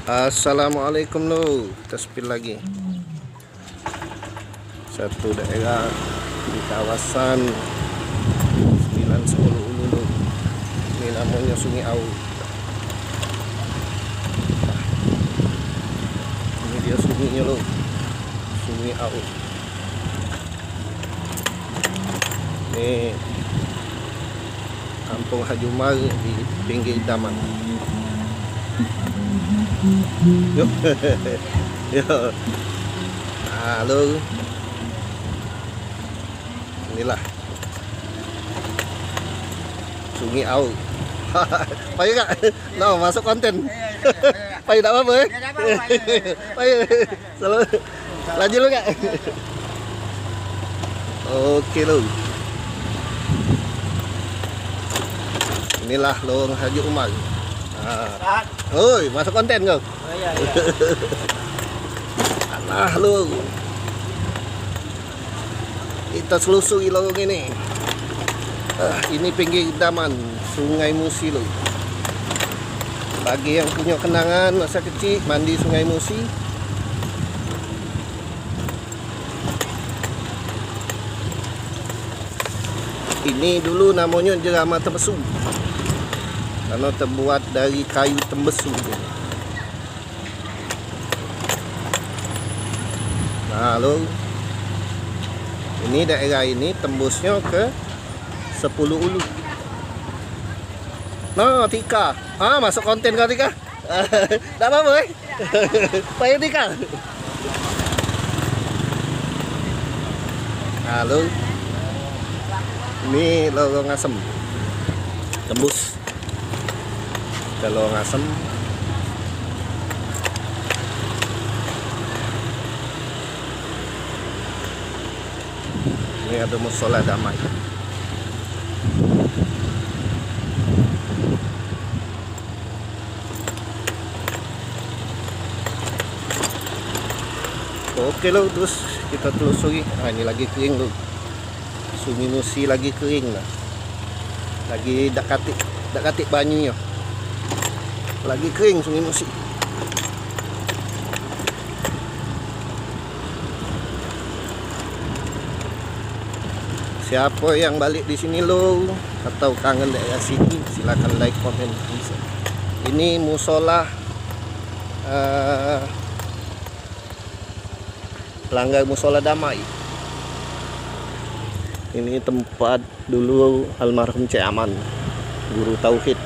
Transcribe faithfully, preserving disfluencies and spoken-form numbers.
Assalamualaikum lo, kita spill lagi. Satu daerah di kawasan sembilan sepuluh Ulu lo. Ini namanya Sungai Au. Ini dia sungai lo. Sungai Au. Ni Kampung Haji Umar di pinggir taman. Yo. Yo. Halo. Inilah Sungai Au. Payu kak. No, masuk konten. Payu tak apa-apa eh. Payu. Selalu laju lu kak. Oke lo. Inilah lorong Haji Umar. Nah. Oi, masuk konten kau. Oh iya iya. Alah lo. Kita selusuri lorong ini. Ah, ini pinggir taman Sungai Musi lo. Bagi yang punya kenangan masa kecil mandi Sungai Musi. Ini dulu namanya jerama tembesu. Karena terbuat dari kayu tembesu. Nah lo. Ini daerah ini tembusnya ke sepuluh Ulu. Nah, Tika. Ah, masuk konten kau Tika. Tak apa-apa eh. Payu Tika. Halo. Ini lorong Asem. Tembus. Kalau ngasem. Ini ada musola damai. Oke lo, terus kita telusuri. Ah, ini lagi kering lo. Sungai Musi lagi kering nah. Lagi dak katik, dak katik banyunyo. Lagi kering Sungai Musi. Siapa yang balik di sini lo atau kangen daerah sini, silakan like, komen, bisa. Ini musola eh, Langgar Musola Damai. Ini tempat dulu almarhum Cek Aman, guru tauhid.